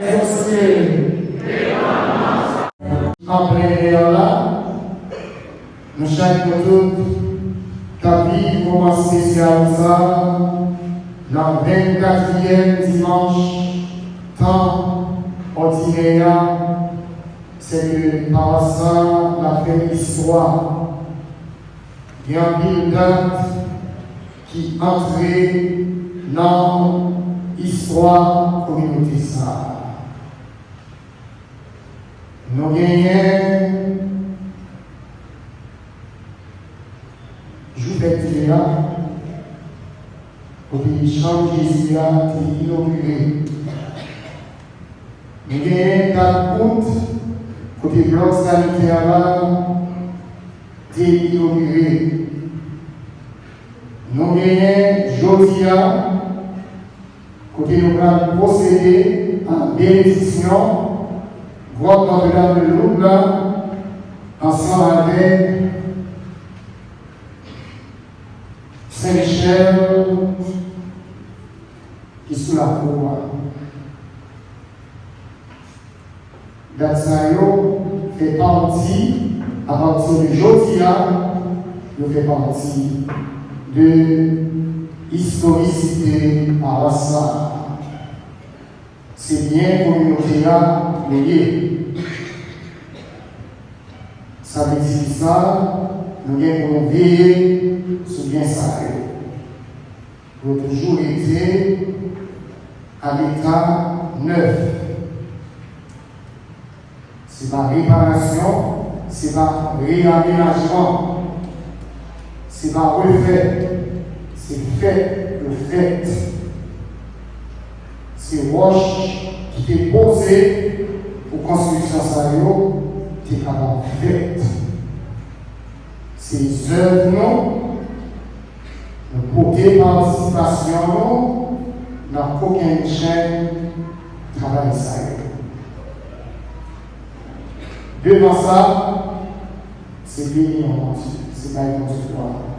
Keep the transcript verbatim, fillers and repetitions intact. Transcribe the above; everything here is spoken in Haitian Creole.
An plen lè la, nou chak nou tout k ap viv moman espesyal sa nan vennkatriyèm dimanch tan òdinè a, se ke pawas sa la fè istwa. Gen anpil dat ki antre nan istwa kominote sa a. Nou genyen jou fèt Dye a, kote chanm Jezi a te inogire. Nou genyen kat out, kote blòk sanitè la te inogire. Nou genyen jodi a, kote nou pral pwosede a benediksyon gwòt Nòtredam de Loud la, ansanm avèk Sen Michèl ki sou lakou a. Dat sa yo fè pati, apati de jodi a, yo fè pati de istorisite pawas sa. Se byen kominote a yo ye. Sa vle di ki sa? Nou gen pou nou veye sou byen sa yo. Pou yo toujou rete a leta nèf. Se pa reparasyon, se pa reyamenajman, se pa refè, se fè yo fèt. Se wòch ki te poze pou konstriksyon sa yo te kapab fèt. Se zèv nou, nou pote patisipasyon nou nan kokennchenn travay sa yo. Devan sa, se beni yon Bondye, se bay Bondye glwa.